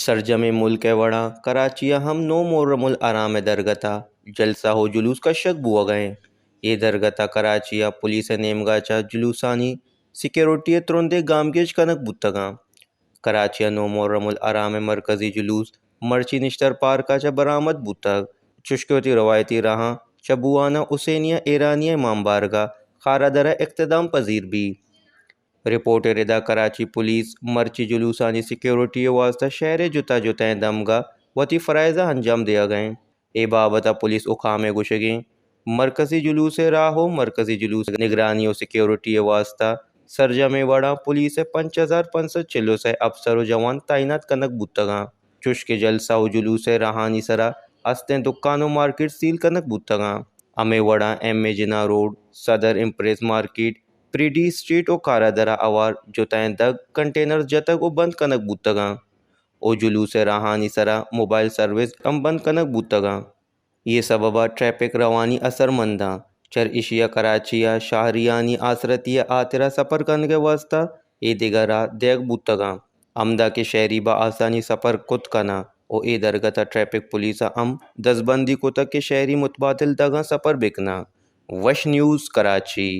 سرجمیں ملک ءِ وڑا کراچی ءَ ہم نو محرم الحرام ءِ درگت ءَ جلسہ و جلوس کشگ بوگ ءَ انت۔ اے درگت ءَ کراچی ءَ پولیس ءِ نیمگ ءَ چہ جلوسانی سیکورٹی ءِ ترندیں گامگیج کنگ بوتگ انت۔ کراچی ءَ نو محرم الحرام ءِ مرکزی جلوس مرچی نشتر پارک ءَ چہ برآمد بوتگ، چوشکہ وتی روایتی راہاں چہ بوان ءَ حسینیہ ایرانیہ امام بارگاہ خارادر ءَ اختتام پذیر بیت۔ رپورٹ ءِ ردا کراچی پولیس مرچی جلوسانی سیکورٹی ءِ واستہ شہر ءِ جتا جتائیں دمگ ءَ وتی فرائض ءَ انجام دیگ ءَ انت۔ اے بابت ءَ پولیس حکام ءِ گوشگ انت، مرکزی جلوس ءِ راہ و مرکزی جلوس ءِ نگرانی و سیکورٹی ءِ واستہ سرجمیں وڑاں پولیس ءِ پنچ ہزار پنچ سد چل و سئے افسر و جوان تعینات کنگ بوتگ انت، چوشکہ جلسہ و جلوس ءِ راہانی سرا استیں دکان و مارکیٹ سیل کنگ بوتگ انت۔ ہمے وڑا ایم اے جناح روڈ، صدر امپریس مارکیٹ، پریڈی اسٹریٹ و کارادر ءَ ہوار جتائیں دگ کنٹینرز جتگ و بند کنگ بوتگ انت و جلوس ءِ راہانی سرا موبائل سروس ہم بند کنگ بوتگ انت۔ اے سبب ءَ ٹریفک روانی اثرمند انت۔ چر ایشی ءَ کراچی ءَ شہریانی آسرتی ءِ ہاترا سفر کنگ ءِ واستہ اے دگہ راہ دیگ بوتگ انت، ہمدا کہ شہری بہ آسانی سفر کت کناں و اے درگت ءَ ٹریفک پولیس ءَ ہم دزبندی کتگ کہ شہری متبادل دگاں سفر بکناں۔ وش نیوز کراچی۔